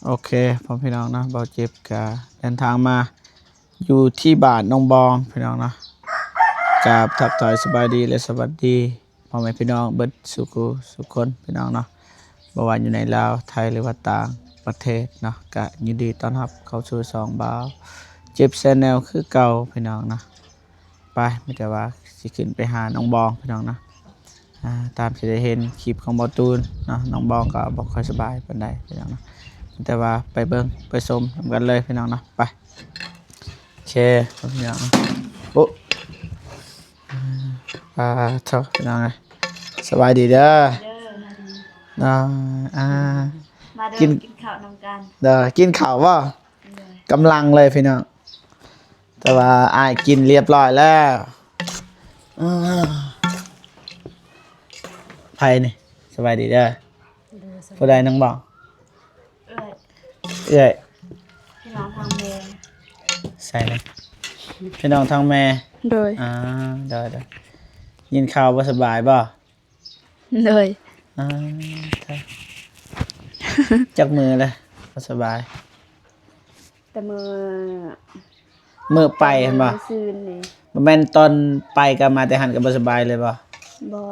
ໂອເຄ ພໍ່ແມ່ພີ່ນ້ອງເນາະ, ບ່າວເຈັບກະເດີນທາງມາຢູ່ທີ່ບ້ານໜອງບອງ ພີ່ນ້ອງເນາະ. ກາບທັກທາຍສະບາຍດີ ແລະ ສະຫວັດດີພໍ່ແມ່ພີ່ນ້ອງເບິດສູ່ຄູ່ສູ່ຄົນ ພີ່ນ້ອງເນາະ, ບໍ່ວ່າຢູ່ໃນລາວ ໄທ ຫຼືວ່າຕ່າງປະເທດເນາະ, ກະຍິນດີຕ້ອນຮັບເຂົ້າສູ່ຊ່ອງບ່າວເຈັບ Channel ຄືເກົ່າ ພີ່ນ້ອງເນາະ. ໄປ ມີແຕ່ວ່າຊິຂຶ້ນໄປຫາໜອງບອງ ພີ່ນ້ອງເນາະ. ອາ ຕາມທີ່ໄດ້ເຫັນຄລິບຂອງບ່າວຕູນເນາະ, ໜອງບອງກໍບໍ່ຄ່ອຍສະບາຍປານໃດ ພີ່ນ້ອງເນາະ, ມີແຕ່ວ່າໄປເບິ່ງໄປຊົມນຳກັນເລີຍ ພີ່ນ້ອງເນາະ. ໄປ ໂອເຄ ພີ່ນ້ອງເນາະ. ໂອ້ ອາ ໂທ້ ພີ່ນ້ອງເອີຍ ສະບາຍດີເດີ. ເດີ ສະບາຍດີ. ເນາະ ອາ ມາເດີ ກິນ ກິນເຂົ້ານຳກັນ. ເດີ ກິນເຂົ້າບໍ່? ເດີ ກຳລັງເລີຍ ພີ່ນ້ອງ. ແຕ່ວ່າອ້າຍກິນລຽບຮ້ອຍແລ້ວ. ອາ ໃຜນີ້? ສະບາຍດີເດີ. ເດີ ສະບາຍ ຜູ້ໃດນາງບອກ? ເອື້ອຍ ເອື້ອຍ ພີ່ນ້ອງທາງແມ່. ໃສ່ນະ ພີ່ນ້ອງທາງແມ່. ໂດຍ ອາ ໂດຍໆ. ຍິນຂ່າວບໍ່ສະບາຍບໍ່? ໂດຍ ອາ ຈັກມື້ແລ້ວບໍ່ສະບາຍ? ແຕ່ມື້ ມື້ໄປຫັ້ນບໍ່? ມື້ຊືນນີ້. ບໍ່ແມ່ນຕອນໄປກັບມາແຕ່ຫັ້ນກໍບໍ່ສະບາຍເລີຍບໍ່? ບໍ່.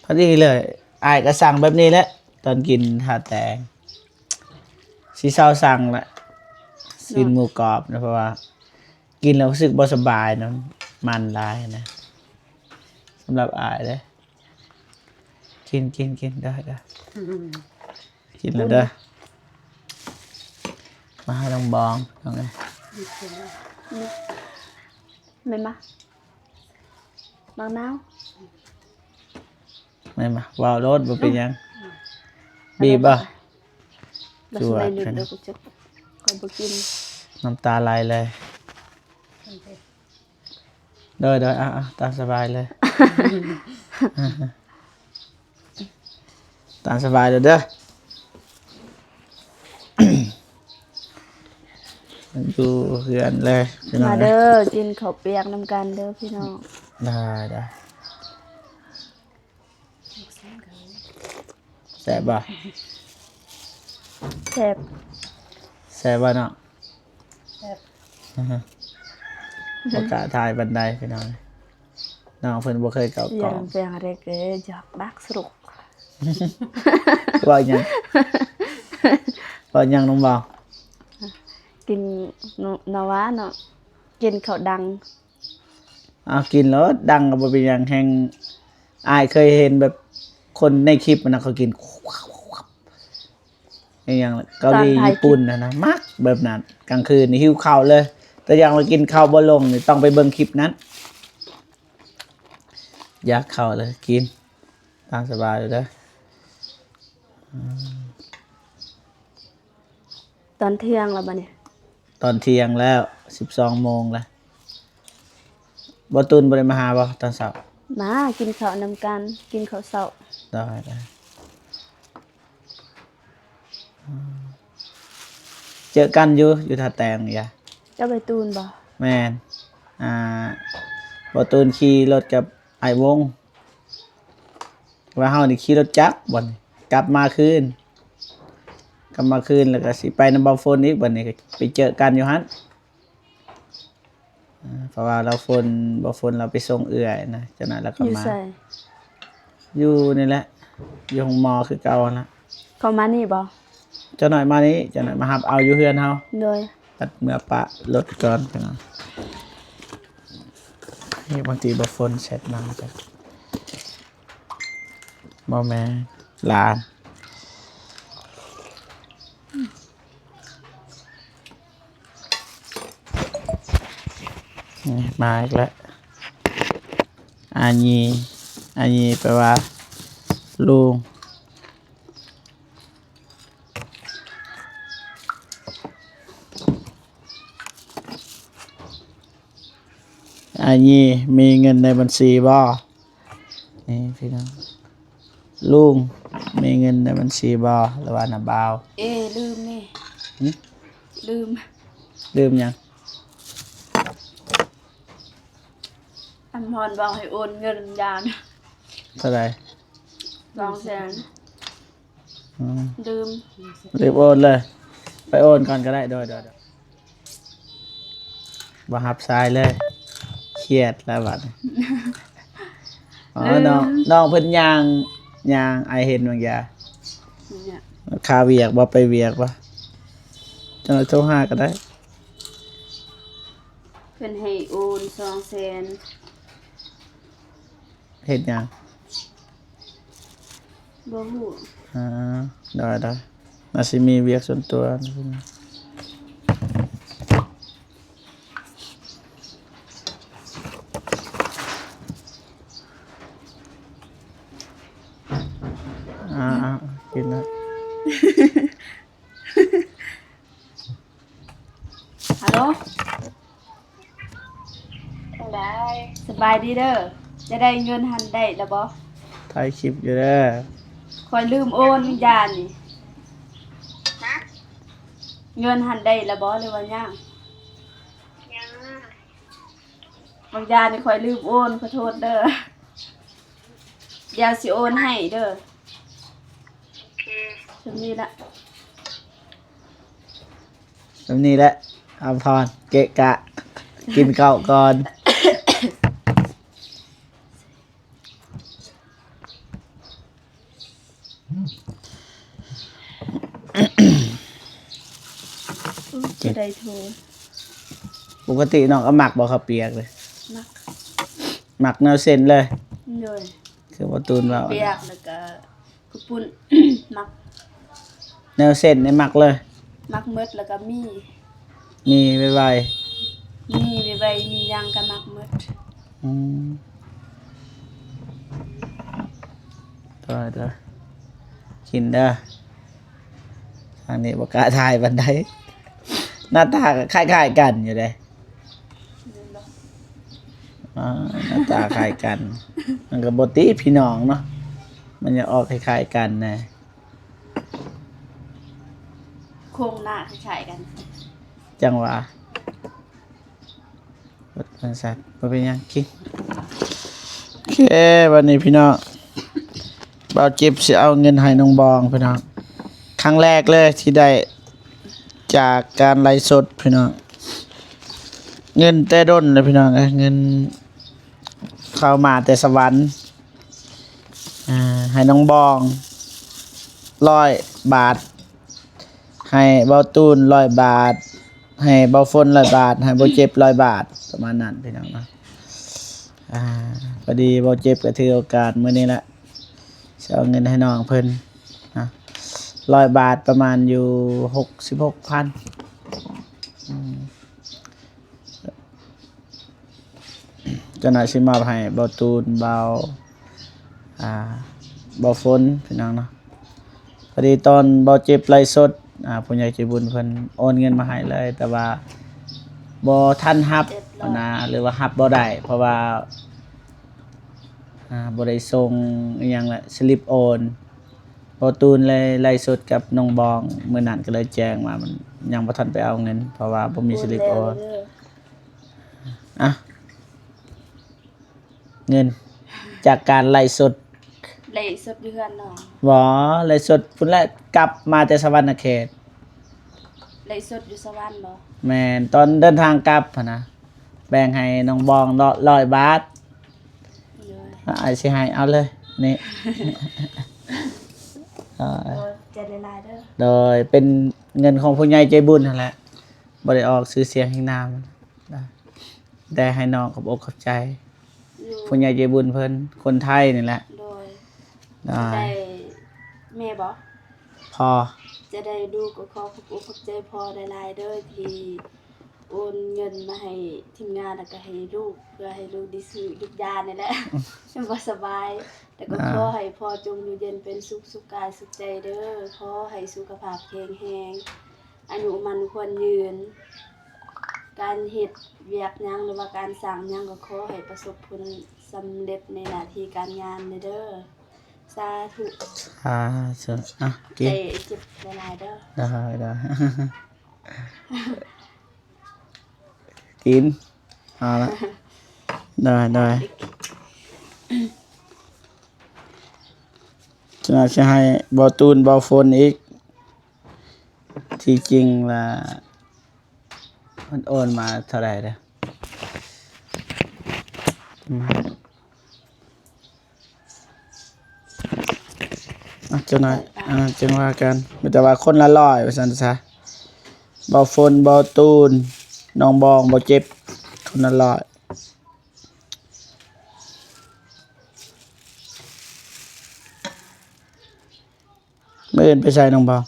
ພໍດີເລີຍ ອ້າຍກໍສັ່ງແບບນີ້ແຫຼະ ຕອນກິນທ່າແຕງ ຊິເຊົາສັ່ງລະ ຊີ້ນໝູກອບນະ ເພາະວ່າກິນແລ້ວຮູ້ສຶກບໍ່ສະບາຍນະ ມັນຫຼາຍນະ ສຳລັບອ້າຍເດ້. ກິນ ກິນ ກິນ ໄດ້ ໄດ້ ກິນແລ້ວເດີ. ມາຫານ້ອງບອງ ນ້ອງເອີຍ ແມ່ນບໍ່? ໝາກນາວ ແມ່ນບໍ່? ເວົ້າໂລດ ບໍ່ເປັນຫຍັງ. ບີບບໍ່? ຈວດ ຂ້ອຍບໍ່ກິນ ນ້ຳຕາໄຫຼເລີຍ. ໂດຍໆ ເອົາໆ ຕາມສະບາຍເລີຍ ຕາມສະບາຍເລີຍເດີ. ຢູ່ເຮືອນເລີຍພີ່ນ້ອງ ມາເດີ ເອີຍ ກິນເຂົ້າປຽກນຳກັນເດີພີ່ນ້ອງ. ໄດ້ໆ. ແຊບບໍ່? ແຊບ ແຊບບໍ່ນ້ອງ? ແຊບ ບໍ່ກ້າຖ່າຍປານໃດພີ່ນ້ອງ, ນ້ອງເພິ່ນບໍ່ເຄີຍເຂົ້າກ້ອງ. ເວົ້າຫຍັງ? ເວົ້າຫຍັງນ້ອງບ່າວ? ກິນນາວາເນາະ ກິນເຂົ້າດັງ. ເອົາ ກິນໂລດ ດັງກໍບໍ່ເປັນຫຍັງ. ແຮ່ງ ອ້າຍເຄີຍເຫັນແບບຄົນໃນຄລິບຫັ້ນນະ ເຂົາກິນ ອີຫຍັງເກົາຫຼີ ຕອນຖ່າຍຄລິບ ຍີ່ປຸ່ນຫັ້ນນະ ມັກແບບນັ້ນ. ກາງຄືນນີ້ຫິວເຂົ້າເລີຍ, ແຕ່ຢ່າງວ່າກິນເຂົ້າບໍ່ລົງນີ້ ຕ້ອງໄປເບິ່ງຄລິບນັ້ນ. ຢາກເຂົ້າເລີຍ ກິນຕາມສະບາຍເລີຍເດີ. ອືມ ຕອນທ່ຽງແລ້ວບັດນີ້? ຕອນທ່ຽງແລ້ວ ສິບສອງໂມງແລ້ວ. ບໍ່ຕຸນບໍ່ໄດ້ມາຫາບໍ່ຕອນເຊົ້າ? ມາກິນເຂົ້ານຳກັນ ກິນເຂົ້າເຊົ້າ. ໄດ້ໆ. ເຈີກັນຢູ່ ຢູ່ທ່າແຕງນີ້. ເຈົ້າໄປຕູນບໍ່? ແມ່ນ. ອ່າ ບໍ່ຕູນຂີ່ລົດກັບອ້າຍວົງ. ວ່າເຮົານີ້ຂີ່ລົດຈັກ ບັດນີ້ກັບມາຄືນ ກັບມາຄືນ ແລ້ວກໍຊິໄປນຳບ່າວຝົນອີກ. ບັດນີ້ກໍໄປເຈີກັນຢູ່ຫັ້ນ ເພາະວ່າລາວຝົນ ບ່າວຝົນລາວໄປສົ່ງເອື້ອຍນະ. ຈັກໜ້ອຍລາວກໍມາ. ຢູ່ໃສ? ຢູ່ນີ້ແຫຼະ ຢູ່ໂຮງໝໍຄືເກົ່າຫັ້ນລະ. ເຂົາມານີ້ບໍ່? ຈັກໜ້ອຍມານີ້ ຈັກໜ້ອຍມາຮັບເອົາຢູ່ເຮືອນເຮົາ. ໂດຍ. ບັດເມືອປະລົດກ່ອນ. ນີ້ບາງທີບ່າວຝົນແຊັດມາ ບໍ່ແມ່ນຫຼານ. ນີ້ມາອີກແລ້ວ ອາຢີ. ອາຢີແປວ່າລຸງ. ອາຢີ ມີເງິນໃນບັນຊີບໍ່? ນີ້ພີ່ນ້ອງ ລຸງ ມີເງິນໃນບັນຊີບໍ່? ຫຼືວ່ານະບ່າວ? ເອ ລືມນີ້. ຫຶ? ລືມ. ລືມຫຍັງ? ອັນພອນບອກໃຫ້ໂອນເງິນຢານ. ເທົ່າໃດ? ສອງແສນ. ອືມ ລືມ ລືມໂອນເລີຍ. ໄປໂອນກ່ອນກໍໄດ້. ໂດຍ ໂດຍ ໂດຍ. ບໍ່ຮັບສາຍເລີຍ ຄຽດແລ້ວບັດນີ້. ອໍ ລືມ ນ້ອງ ນ້ອງເພິ່ນຍ່າງ ຍ່າງ ອ້າຍເຫັນບາງຢ່າງ ຄາວຽກບໍ່ ໄປວຽກບໍ່? ຈັ່ງໃດໂທຫາກໍໄດ້. ເພິ່ນໃຫ້ໂອນສອງແສນ. ເຮັດຫຍັງ? ບໍ່ຮູ້. ອາ ໄດ້ໆ ໜ້າຊິມີວຽກສ່ວນຕົວ. ອາ ອາ ກິນລະ. ຮັລໂຫຼ ຈັ່ງໃດ? ສະບາຍດີເດີ. ຈະໄດ້ເງິນຫັ້ນໄດ້ລະບໍ່? ຖ່າຍຄລິບຢູ່ເດີ. ຂ້ອຍລືມໂອນບາງຢ່າງນີ້. ຮະ? ເງິນຫັ້ນໄດ້ລະບໍ່ ຫຼືວ່າຍັງ? ຍັງ. ບາງຢ່າງນີ້ຂ້ອຍລືມໂອນ ຂໍໂທດເດີ. ດຽວຊິໂອນໃຫ້ເດີ. ໂອເຄ ສ່ຳນີ້ລະ. ສ່ຳນີ້ແຫຼະ ອຳພອນ ເກະກະ ກິນເຂົ້າກ່ອນ. ຈະໄດ້ໂທ. ປົກກະຕິນ້ອງກໍມັກບໍ່ ເຂົ້າປຽກເລີຍ? ມັກ. ມັກແນວເສັ້ນເລີຍ? ໂດຍ. ຄືບໍ່ຕູນເວົ້າ ປຽກ ແລ້ວກໍ ເຂົ້າປຸ້ນ ມັກ. ແນວເສັ້ນນີ້ມັກເລີຍ? ມັກໝົດ ແລ້ວກໍໝີ່. ໝີ່ໄວໆ? ໝີ່ໄວໆ ໝີ່ຫຍັງກໍມັກໝົດ. ອືມ ໄດ້ໆ ກິນເດີ. ທາງນີ້ບໍ່ກ້າຖ່າຍປານໃດ. ໜ້າຕາກໍຄ້າຍໆກັນຢູ່ເດ້. ແມ່ນບໍ່? ອ່າ ໜ້າຕາຄ້າຍກັນ. ມັນກໍບໍ່ຕິພີ່ນ້ອງເນາະ, ມັນຢາກອອກຄ້າຍໆກັນແດ່. ໂຄງໜ້າຄ້າຍໆກັນ. ຈັ່ງວ່າ. ເປັນສັດ ບໍ່ເປັນຫຍັງ ກິນ. ໂອເຄ ບັດນີ້ພີ່ນ້ອງ ບ່າວຈິບຊິເອົາເງິນໃຫ້ນ້ອງບອງພີ່ນ້ອງ. ຄັ້ງແລກເລີຍທີ່ໄດ້ຈາກການໄລຟ໌ສົດພີ່ນ້ອງ. ເງິນແຕ່ດົນແລ້ວພີ່ນ້ອງເອີຍ, ເງິນເຂົ້າມາແຕ່ສະຫວັນ. ອ່າ ໃຫ້ນ້ອງບອງຮ້ອຍບາດ, ໃຫ້ເບົາຕູນຮ້ອຍບາດ, ໃຫ້ເບົາຝົນຮ້ອຍບາດ, ໃຫ້ເບົາເຈັບຮ້ອຍບາດ ປະມານນັ້ນພີ່ນ້ອງເນາະ. ອ່າ ພໍດີເບົາເຈັບກໍຖືໂອກາດມື້ນີ້ແຫຼະ ຊິເອົາເງິນໃຫ້ນ້ອງເພິ່ນເນາະ, ຮ້ອຍບາດປະມານຢູ່ຫົກສິບຫົກພັນ. ອືມ ເຈົ້າໜ້າຊິມອບໃຫ້ເບົາຕູນ ເບົາ ອ່າ ເບົາຝົນພີ່ນ້ອງເນາະ. ພໍດີຕອນເບົາຈິບໄລຟ໌ສົດ ອ່າ ຜູ້ໃຫຍ່ໃຈບຸນເພິ່ນໂອນເງິນມາໃຫ້ເລີຍ, ແຕ່ວ່າບໍ່ທັນຮັບຫັ້ນນະ ຫຼືວ່າຮັບບໍ່ໄດ້ ເພາະວ່າ ອ່າ ບໍ່ໄດ້ສົ່ງອີ່ຫຍັງລະ ສະລິບໂອນ. ເບົາຕູນໄລ ໄລຟ໌ສົດກັບນ້ອງບອງມື້ນັ້ນ ກໍເລີຍແຈ້ງວ່າມັນຍັງບໍ່ທັນໄປເອົາເງິນ ເພາະວ່າບໍ່ມີສະລິບໂອນ. ໂອນແລ້ວເດີ. ອ່ະ ເງິນຈາກການໄລຟ໌ສົດ. ໄລຟ໌ສົດຢູ່ເຮືອນນ້ອງ. ບໍ່ ໄລຟ໌ສົດພຸ້ນແຫຼະ, ກັບມາແຕ່ສະຫວັນນະເຂດ. ໄລຟ໌ສົດຢູ່ສະຫວັນບໍ່? ແມ່ນ, ຕອນເດີນທາງກັບຫັ້ນນະ ແບ່ງໃຫ້ນ້ອງບອງຮ້ອຍບາດ. ໂດຍ. ອ້າຍຊິໃຫ້ເອົາເລີຍນີ້. ໂດຍ. ຂອບໃຈຫຼາຍໆເດີ. ໂດຍ. ເປັນເງິນຂອງຜູ້ໃຫຍ່ໃຈບຸນຫັ້ນແຫຼະ, ບໍ່ໄດ້ອອກຊື່ສຽງແຫ່ງນາມ. ໄດ້ໃຫ້ນ້ອງຂອບອົກຂອບໃຈ ໂດຍ ຜູ້ໃຫຍ່ໃຈບຸນເພິ່ນ ຄົນໄທນີ້ແຫຼະ. ໂດຍ. ໄດ້ ໄດ້ແມ່ບໍ່? ພໍ່. ຈະໄດ້ລູກກໍຂໍຂອບອົກຂອບໃຈພໍ່ຫຼາຍໆເດີ ທີ່ໂອນເງິນມາໃຫ້ທີມງານ ແລ້ວກໍໃຫ້ລູກ ເພື່ອໃຫ້ລູກໄດ້ຊື້ຢານີ້ແຫຼະ ບໍ່ສະບາຍ. ແລ້ວກໍ ອ່າ ຂໍໃຫ້ພໍ່ຈົ່ງຢູ່ເຢັນເປັນສຸກ ສຸກກາຍສຸກໃຈເດີ, ຂໍໃຫ້ສຸຂະພາບແຂງແຮງ ອາຍຸໝັ້ນຂວັນຍືນ, ການເຮັດວຽກຫຍັງ ຫຼືວ່າການສ້າງຫຍັງ ກໍຂໍໃຫ້ປະສົບຜົນສຳເລັດໃນໜ້າທີ່ການງານເດີ. ສາທຸ. ສາທຸ. ອ່ະ ກິນ. ໃຈເຈັບຫຼາຍໆເດີ. ໄດ້ ໄດ້. ກິນ. ເອົາລະ. ໄດ້ ໄດ້. ຈະໜ້ອຍຊິໃຫ້ບ່າວຕູນ ບ່າວຝົນອີກ. ທີ່ຈິງລະ ມັນໂອນມາເທົ່າໃດເດ້? ອືມ ອ່ະ ຈັກໜ້ອຍ ອ່າ ຈັ່ງວ່າກັນ. ມີແຕ່ວ່າຄົນລະຮ້ອຍວ່າຊັ້ນຊະ. ບ່າວຝົນ ບ່າວຕູນ ນ້ອງບອງ ບ່າວເຈັບ ຄົນລະຮ້ອຍ. ມື້ອື່ນໄປໃສນ້ອງບອງ?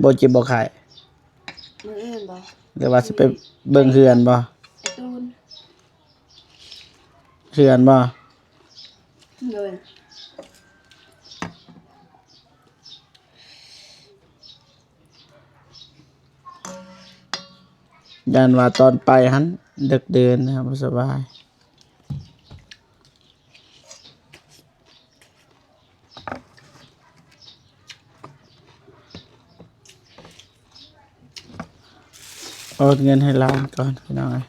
ບໍ່ເຈັບບໍ່ໄຂ້? ມື້ອື່ນບໍ່? ຫຼືວ່າຊິໄປເບິ່ງເຮືອນບໍ່? ໄປຕູນ. ເຮືອນບໍ່? ໂດຍ. ຢ້ານວ່າຕອນໄປຫັ້ນເດິກເດີນນະ ບໍ່ສະບາຍ. ໂອນເງິນໃຫ້ຫຼານກ່ອນ ພີ່ນ້ອງເອີຍ.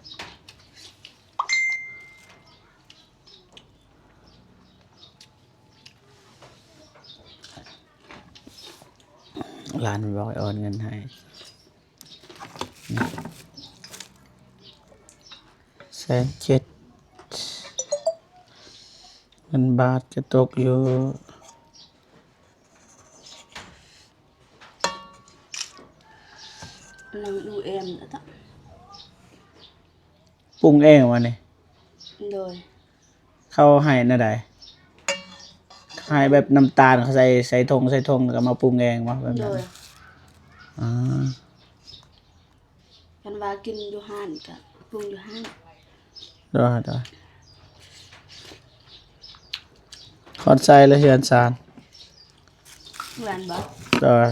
ຫຼານບອກໃຫ້ໂອນເງິນໃຫ້ ແສນເຈັດ ເງິນບາດກະຕົກຢູ່ ນັ່ງດູແອມ ປຸງເອງວະນີ້? ໂດຍ. ເຂົາໃຫ້ແນວໃດ? ໃຫ້ແບບນ້ຳຕານ ເຂົາໃສ່ ໃສ່ຖົງ ໃສ່ຖົງ ແລ້ວກໍມາປຸງເອງບໍ່? ແບບນັ້ນ. ໂດຍ. ອາ ຄັນວ່າກິນຢູ່ຮ້ານກໍປຸງຢູ່ຮ້ານ. ໂດຍ ໂດຍ. ຮອດໃສແລ້ວເຮືອນຊານ? ເຮືອນບໍ່? ໂດຍ.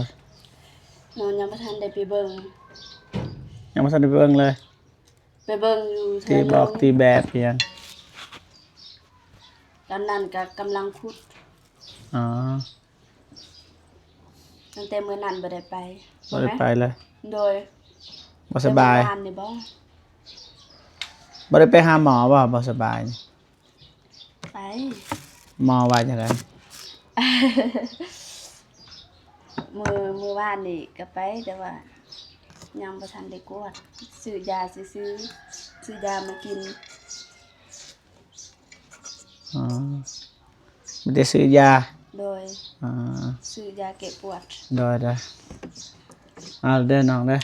ນ້ອງຍັງບໍ່ທັນໄດ້ໄປເບິ່ງ. ຍັງບໍ່ທັນໄດ້ໄປເບິ່ງເລີຍ? ໄປເບິ່ງຢູ່ເທື່ອໜຶ່ງ ຕີບອກຕີແບບອີຫຍັງ. ຕອນນັ້ນກໍກຳລັງຂຸດ. ອໍ. ຕັ້ງແຕ່ມື້ນັ້ນບໍ່ໄດ້ໄປ. ບໍ່ໄດ້ໄປເລີຍ? ໂດຍ. ບໍ່ສະບາຍ? ແຕ່ມື້ວານນີ້ບໍ່? ບໍ່ໄດ້ໄປຫາໝໍບໍ່? ບໍ່ສະບາຍນີ້. ໄປ. ໝໍວ່າຈັ່ງໃດ? ມື້ ມື້ວານນີ້ກໍໄປ ແຕ່ວ່າຍັງບໍ່ທັນໄດ້ກວດ. ຊື້ຢາຊື່ໆ ຊື້ຢາມາກິນ. ອໍ. ມີແຕ່ຊື້ຢາ? ໂດຍ. ອໍ. ຊື້ຢາແກ້ປວດ. ໂດຍ ໂດຍ. ເອົາເດີນ້ອງເດີ.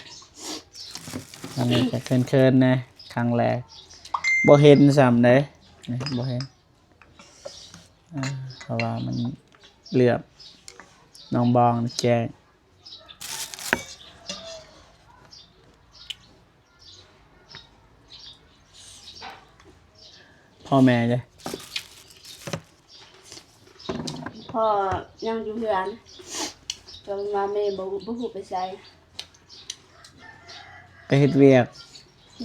ອັນນີ້ກໍເຂີນໆແດ່ ຄັ້ງແລກ. ບໍ່ເຫັນຊ້ຳເດ້. ນີ້ ບໍ່ເຫັນ. ເອີ ເພາະວ່າມັນເຫຼືອບ. ນ້ອງບອງແຈ້ງ. ພໍ່ແມ່ເດ? ພໍ່ຍັງຢູ່ເຮືອນ. ຈະວ່າແມ່ບໍ່ ບໍ່ຮູ້ໄປໃສ. ໄປເຮັດວຽກ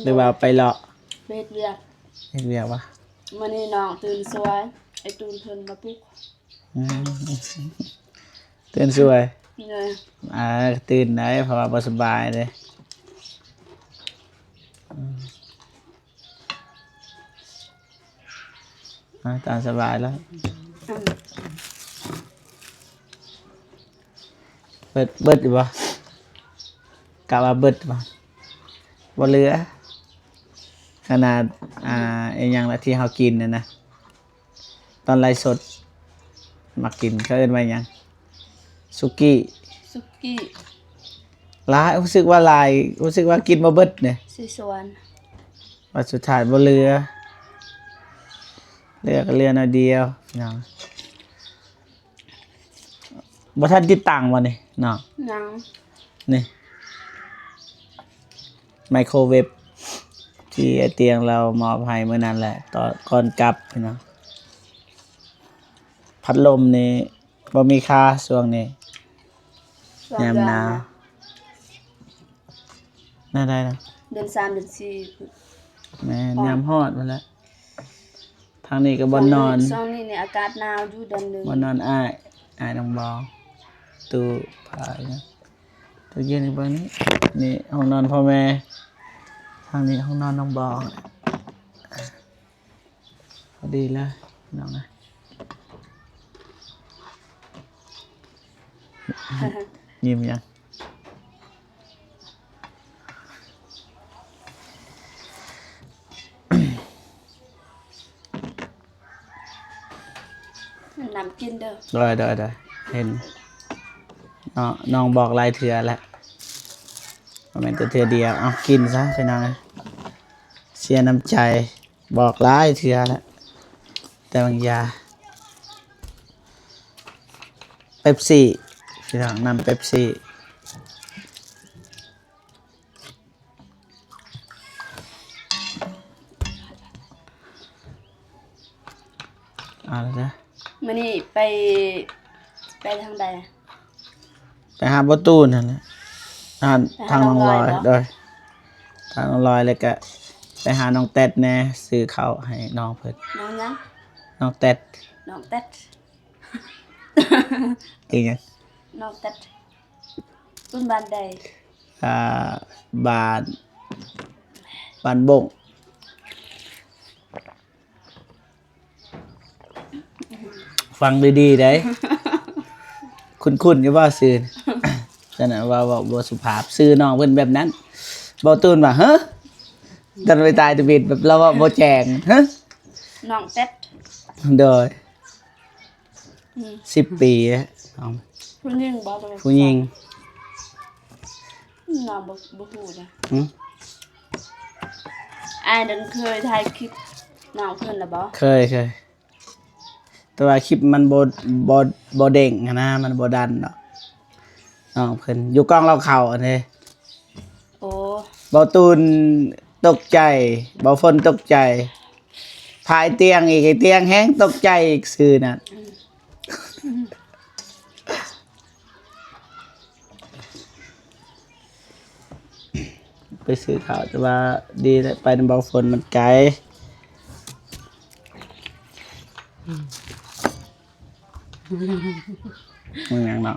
ຫຼືວ່າໄປເລາະ? ໄປເຮັດວຽກ. ເຮັດວຽກວະ? ມື້ນີ້ນ້ອງຕື່ນສວຍ ໄອ້ຕູນເພິ່ນມາປຸກ. ອືມ ຕື່ນສວຍ. ໂດຍ. ອ່າ ຕື່ນໄດ້ ເພາະວ່າບໍ່ສະບາຍເດ້. ອືມ ອ່າ ຕາມສະບາຍແລ້ວ. ອືມ ເບິດ ເບິດຢູ່ບໍ່? ກະວ່າເບິດບໍ່? ບໍ່ເຫຼືອ. ຂະໜາດ ອ່າ ອີຫຍັງລະທີ່ເຮົາກິນນັ້ນນະ ຕອນໄລຟ໌ສົດມັກກິນ ເຂົາເອີ້ນວ່າຫຍັງ? ສຸກີ້. ສຸກີ້. ຫຼາຍ ຮູ້ສຶກວ່າຫຼາຍ ຮູ້ສຶກວ່າກິນບໍ່ເບິດເດ້. ຊີຊວນ. ວ່າສຸດທ້າຍບໍ່ເຫຼືອ ເຫຼືອກໍເຫຼືອໜ້ອຍດຽວພີ່ນ້ອງ. ບໍ່ທັນຕິດຕັ້ງບໍ່ນີ້ນ້ອງ? ຍັງ. ນີ້ ໄມໂຄຣເວບທີ່ອ້າຍຕຽງລາວມອບໃຫ້ມື້ນັ້ນແຫຼະ ຕອນກ່ອນກັບພີ່ນ້ອງ. ພັດລົມນີ້ບໍ່ມີຄ່າຊ່ວງນີ້ ຊ່ວງ ຍາມໜາວ. ໜ້າໄດ້ນະ ເດືອນສາມເດືອນສີ່ພຸ້ນ. ແມ່ນ ຍາມຮອດພຸ້ນແຫຼະ. ທາງນີ້ກໍບ່ອນນອນ ຊ່ວງນີ້ນີ້ອາກາດໜາວຢູ່ເດືອນໜຶ່ງ. ບ່ອນນອນອ້າຍ ອ້າຍນ້ອງບອງ ຕູ້ຜ້າຫຍັງ ຕູ້ເຢັນເບິ່ງນີ້. ນີ້ຫ້ອງນອນພໍ່ແມ່ ທາງນີ້ຫ້ອງນອນນ້ອງບອງ. ພໍດີເລີຍນ້ອງເອີຍ. ຍິ້ມຫຍັງ? ນ້ຳກິນເດີ. ໂດຍ ໂດຍ ໂດຍ ເຫັນເນາະ ນ້ອງບອກຫຼາຍເທື່ອແລ້ວ ບໍ່ແມ່ນແຕ່ເທື່ອດຽວ. ເອົາ ກິນຊະພີ່ນ້ອງ ເສຍນ້ຳໃຈ ບອກຫຼາຍເທື່ອແລ້ວ ແຕ່ບາງຢ່າງ. ເປັບຊີ ພີ່ນ້ອງ ນ້ຳເປັບຊີ. ເອົາລະເດີ ມື້ນີ້ໄປ ໄປທາງໃດ? ໄປຫາບໍ່ຕູນຫັ້ນແຫຼະ ທາງ ໄປຫາ ທາງນ້ອງລອຍ ນ້ອງລອຍບໍ່? ໂດຍ ທາງນ້ອງລອຍ ແລ້ວກະໄປຫານ້ອງແຕັດແດ່ ຊື້ເຂົ້າໃຫ້ນ້ອງເພິ່ນ. ນ້ອງຫຍັງ? ນ້ອງແຕັດ. ນ້ອງແຕັດ ອີຫຍັງ? ນ້ອງແຕັດ ຄົນບ້ານໃດ? ອ່າ ບ້ານ ບ້ານບົ້ງ. ຟັງດີໆ ເດ້ ຄຸ້ນໆ ຢູ່ບໍ່ຊື່? ຊັ້ນນະ ເວົ້າ ເວົ້າບໍ່ສຸພາບ ຊື່ນ້ອງເພິ່ນແບບນັ້ນ. ບໍ່ຕູນວ່າ ເຮີ ຕອນໄປຕາຍທະເບດ ແບບລາວເວົ້າບໍ່ແຈ້ງ ເຮີ ນ້ອງແຕັດ. ໂດຍ. ອືມ ສິບປີແລ້ວ. ເອົາ ຜູ້ຍິງບໍ່? ຜູ້ຍິງ. ນ້ອງບໍ່ ບໍ່ຮູ້ນະ. ຫື? ອ້າຍນັ້ນເຄີຍຖ່າຍຄລິບນ້ອງເພິ່ນລະບໍ່? ເຄີຍ ເຄີຍ ແຕ່ວ່າຄລິບມັນບໍ່ ບໍ່ ບໍ່ເດ້ງຫັ້ນນະ ມັນບໍ່ດັນດອກ. ນ້ອງເພິ່ນຢູ່ກ້ອງເລົ່າເຂົ້າຫັ້ນເດ້. ໂອ້ ເບົາຕູນຕົກໃຈ ເບົາຝົນຕົກໃຈ ພາຍຕຽງອີກ ໄອ້ຕຽງແຮງຕົກໃຈອີກຊື່ນັ້ນ. ອືມ ໄປຊື້ເຂົ້າ ແຕ່ວ່າດີແຫຼະ ໄປນຳເບົາຝົນມັນໄກ. ອືມ ມັນຫຍັງເນາະ?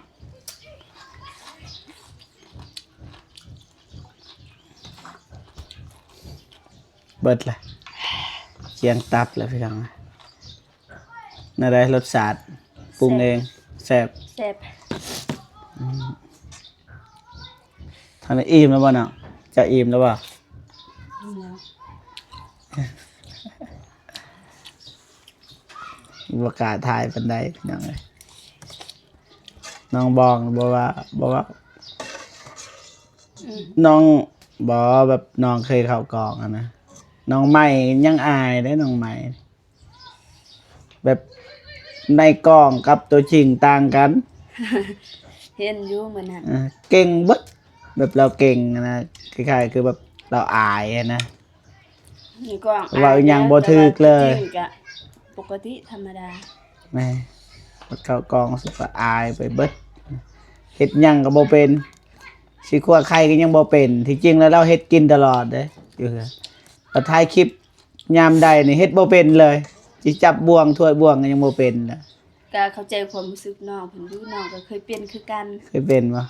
ເບິດລະ ຈຽງຕັບລະພີ່ນ້ອງ. ແນວໃດລົດຊາດ? ປຸງເອງ ແຊບ ແຊບ. ອືມ ທາງນີ້ອີ່ມແລ້ວບໍ່ນ້ອງ? ເຈົ້າອີ່ມແລ້ວບໍ່? ອີ່ມແລ້ວ. ບໍ່ກ້າຖ່າຍປານໃດພີ່ນ້ອງເອີຍ. ນ້ອງບອງບໍ່ວ່າ ບໍ່ເວົ້າ. ອືມ ນ້ອງ ບໍ່ ແບບນ້ອງເຄີຍເຂົ້າກອງຫັ້ນນະ. ນ້ອງໃໝ່ຍັງອາຍເດ້ ນ້ອງໃໝ່ ແບບໃນກ້ອງກັບຕົວຈິງຕ່າງກັນ. ເຫັນຢູ່ມື້ນັ້ນ ເອີ ເກັ່ງເບິດ ແບບລາວເກັ່ງຫັ້ນນະ ຄ້າຍໆ ຄືແບບລາວອາຍຫັ້ນນະ. ໃນກ້ອງ ເວົ້າອີ່ຫຍັງບໍ່ຖືກເລີຍ ແຕ່ວ່າຕົວຈິງກະປົກກະຕິທຳມະດາ. ແມ່ນ ເຂົ້າກ້ອງສຸກກະອາຍໄປເບິດ ເຮັດຫຍັງກະບໍ່ເປັນ ຊິຂົ້ວໄຂ່ກະຍັງບໍ່ເປັນ. ທີ່ຈິງແລ້ວລາວເຮັດກິນຕະຫຼອດເດ້ ຢູ່ເຮືອນ. ແລ້ວຖ່າຍຄລິບຍາມໃດນີ້ເຮັດບໍ່ເປັນເລີຍ ຊິຈັບບ່ວງຖ້ວຍບ່ວງກະຍັງບໍ່ເປັນນະ. ກະເຂົ້າໃຈຄວາມຮູ້ສຶກນ້ອງເພິ່ນຢູ່ ນ້ອງກະເຄີຍເປັນຄືກັນ. ເຄີຍເປັນບໍ່?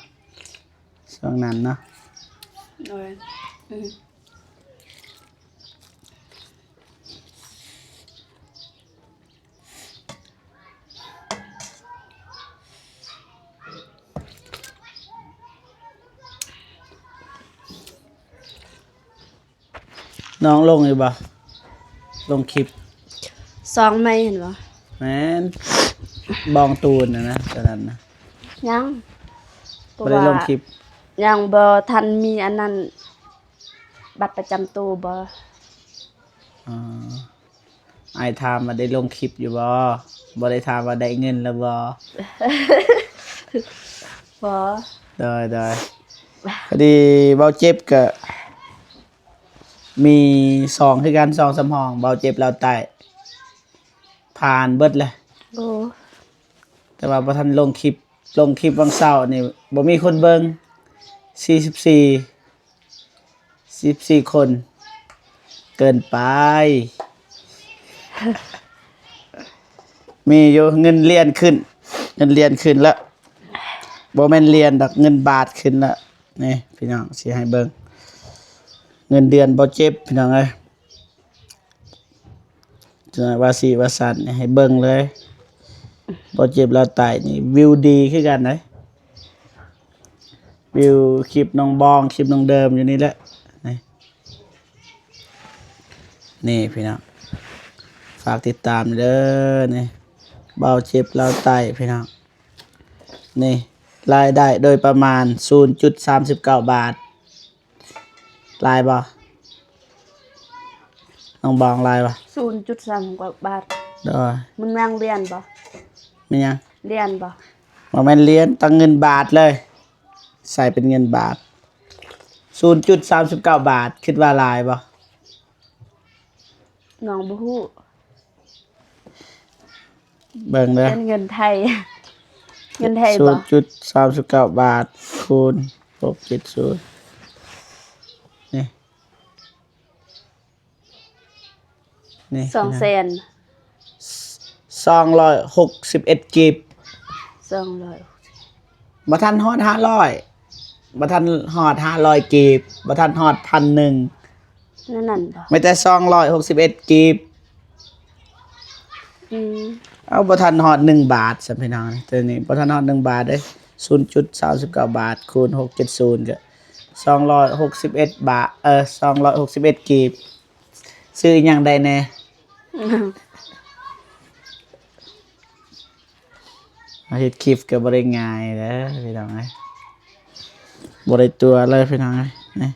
ຊ່ວງນັ້ນເນາະ. ໂດຍ ອືມ. ນ້ອງລົງຢູ່ບໍ່? ລົງຄລິບຊ່ອງໃໝ່ຫັ້ນບໍ່? ແມ່ນ ບອງຕູນນະ ຕອນນັ້ນນະ. ຍັງ ບໍ່ໄດ້ລົງຄລິບ ເພາະວ່າຍັງບໍ່ທັນມີອັນນັ້ນ ບັດປະຈຳໂຕບໍ່? ອໍ ອ້າຍຖາມວ່າໄດ້ລົງຄລິບຢູ່ບໍ່? ບໍ່ໄດ້ຖາມວ່າໄດ້ເງິນແລ້ວບໍ່? ບໍ່. ໂດຍ ໂດຍ. ພໍດີເບົາເຈັບກະມີຊ່ອງຄືກັນ ຊ່ອງສຳຮອງ ເບົາເຈັບລາວໃຕ້ ຜ່ານເບິດແລ້ວ. ໂອ້ ແຕ່ວ່າບໍ່ທັນລົງຄລິບ ລົງຄລິບຫວ່າງເຊົ້ານີ້ບໍ່ມີຄົນເບິ່ງ ສີ່ສິບສີ່ ສິບສີ່ຄົນ ເກີນໄປ. ມີຢູ່ ເງິນຫຼຽນຂຶ້ນ ເງິນຫຼຽນຂຶ້ນລະ ບໍ່ແມ່ນຫຼຽນດອກ ເງິນບາດຂຶ້ນລະ. ນີ້ພີ່ນ້ອງ ຊິໃຫ້ເບິ່ງ ເງິນເດືອນບໍ່ເຈັບ ພີ່ນ້ອງເອີຍ. ວ່າຊິວ່າຊັ້ນ ໃຫ້ເບິ່ງເລີຍ ບໍ່ເຈັບລາວຕາຍນີ້ ວິວດີຄືກັນເດ້. ວິວຄລິບນ້ອງບອງ ຄລິບນ້ອງເດີມຢູ່ນີ້ແຫຼະ ນີ້ ນີ້ພີ່ນ້ອງ ຝາກຕິດຕາມເດີ ນີ້ ເບົາເຈັບລາວໃຕ້ພີ່ນ້ອງ ນີ້ ລາຍໄດ້ໂດຍປະມານສູນຈຸດສາມສິບເກົ້າບາດ ຫຼາຍບໍ່ ນ້ອງບອງ ຫຼາຍບໍ່? ສູນຈຸດສາມສິບເກົ້າບາດ ໂດຍ ມັນຍັງຫຼຽນບໍ່? ແມ່ນຫຍັງ? ຫຼຽນບໍ່? ບໍ່ແມ່ນຫຼຽນ ຕັ້ງເງິນບາດເລີຍ ໃສ່ເປັນເງິນບາດ ສູນຈຸດສາມສິບເກົ້າບາດ ຄິດວ່າຫຼາຍບໍ່? ນ້ອງບໍ່ຮູ້ ເບິ່ງເດີ ເປັນເງິນໄທ ເງິນໄທບໍ່? ສູນຈຸດສາມສິບເກົ້າບາດ ຄູນຫົກເຈັດສູນ ນີ້ ນີ້ ສອງແສນ ສອງຮ້ອຍຫົກສິບເອັດກີບ ສອງຮ້ອຍ ບໍ່ທັນຮອດຫ້າຮ້ອຍ ບໍ່ທັນຮອດຫ້າຮ້ອຍກີບ ບໍ່ທັນຮອດພັນໜຶ່ງ ນັ້ນ ນັ້ນບໍ່? ມີແຕ່ສອງຮ້ອຍຫົກສິບເອັດກີບ ອືມ ເອົາ ບໍ່ທັນຮອດໜຶ່ງບາດຊັ້ນພີ່ນ້ອງ ໂຕນີ້ບໍ່ທັນຮອດໜຶ່ງບາດເດ້ ສູນຈຸດສາມສິບເກົ້າບາດ ຄູນຫົກເຈັດສູນ ກະສອງຮ້ອຍຫົກສິບເອັດບາດ ເອີ ສອງຮ້ອຍຫົກສິບເອັດກີບ ຊື້ອີ່ຫຍັງໄດ້ແດ່? ເຮັດຄລິບກໍບໍ່ໄດ້ງ່າຍເດີພີ່ນ້ອງເອີຍ ບໍ່ໄດ້ຕົວະເລີຍພີ່ນ້ອງເອີຍ ນີ້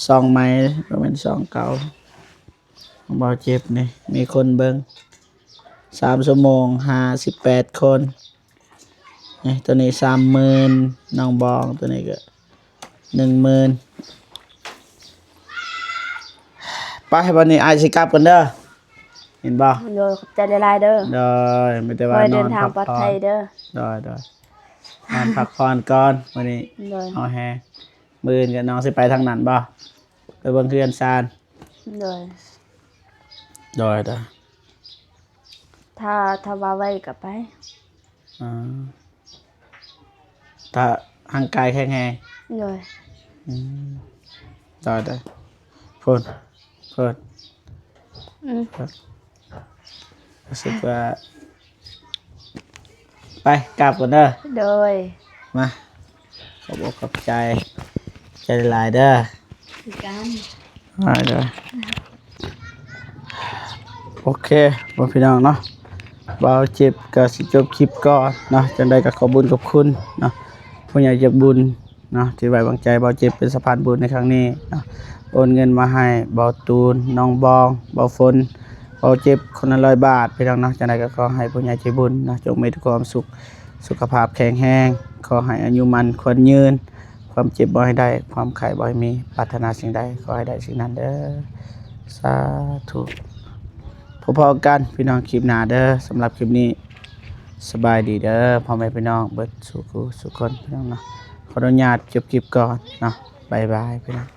ຊ່ອງໃໝ່ ບໍ່ແມ່ນຊ່ອງເກົ່າ ເບົາເຈັບນີ້ ມີຄົນເບິ່ງສາມຊົ່ວໂມງ ຫ້າສິບແປດຄົນ ນີ້ ໂຕນີ້ສາມໝື່ນ ນ້ອງບອງ ໂຕນີ້ກໍໜຶ່ງໝື່ນ ໄປ ບັດນີ້ອ້າຍຊິກັບກ່ອນເດີ ເຫັນບໍ່? ໂດຍ ຂອບໃຈຫຼາຍໆເດີ ໂດຍ ມີແຕ່ວ່າ ຂໍໃຫ້ເດີນທາງປອດໄພເດີ ນອນພັກຜ່ອນ ໂດຍໆ ນອນພັກຜ່ອນກ່ອນ ມື້ນີ້ ໂດຍ ເອົາແຮງ ມື້ອື່ນກໍນ້ອງຊິໄປທາງນັ້ນບໍ່? ໄປເບິ່ງເຮືອນຊານ ໂດຍ ໂດຍ ໂດຍ ຖ້າ ຖ້າວ່າໄວກໍໄປ ອາ ຖ້າຮ່າງກາຍແຂງແຮງ ໂດຍ ອືມ ໂດຍ ໂດຍ ພຸ້ນ ພຸ້ນ ອືມ ພຸ້ນ ຮູ້ສຶກວ່າ ໄປ ກັບກ່ອນເດີ ໂດຍ ມາ ຂອບອົກຂອບໃຈ ໃຈຫຼາຍໆເດີ ຄືກັນ ໄປເດີ ໂອເຄ ພໍ່ແມ່ພີ່ນ້ອງເນາະ ບ່າວເຈັບກໍຊິຈົບຄລິບກ່ອນເນາະ ຈັ່ງໃດກໍຂອບບຸນຂອບຄຸນເນາະ ຜູ້ໃຫຍ່ໃຈບຸນເນາະ ທີ່ໄວ້ວາງໃຈບ່າວເຈັບເປັນສະພານບຸນໃນຄັ້ງນີ້ເນາະ ໂອນເງິນມາໃຫ້ບ່າວຕູນ ນ້ອງບອງ ບ່າວຝົນ ບ່າວເຈັບ ຄົນລະຮ້ອຍບາດ ພີ່ນ້ອງເນາະ ຈັ່ງໃດກໍຂໍໃຫ້ຜູ້ໃຫຍ່ໃຈບຸນເນາະ ຈົ່ງມີແຕ່ຄວາມສຸກ ສຸຂະພາບແຂງແຮງ ຂໍໃຫ້ອາຍຸໝັ້ນຂວັນຍືນ ຄວາມເຈັບບໍ່ໃຫ້ໄດ້ ຄວາມໄຂ້ບໍ່ໃຫ້ມີ ປາດຖະໜາສິ່ງໃດຂໍໃຫ້ໄດ້ສິ່ງນັ້ນເດີ ສາທຸ ພໍ້ໆກັນພີ່ນ້ອງຄລິບໜ້າເດີ ສຳລັບຄລິບນີ້ ສະບາຍດີເດີ ພໍ່ແມ່ພີ່ນ້ອງເບິດສູ່ຜູ້ສູ່ຄົນ ພີ່ນ້ອງເນາະ ຂໍອະນຸຍາດຈົບຄລິບກ່ອນເນາະ ບາຍບາຍ ພີ່ນ້ອງ.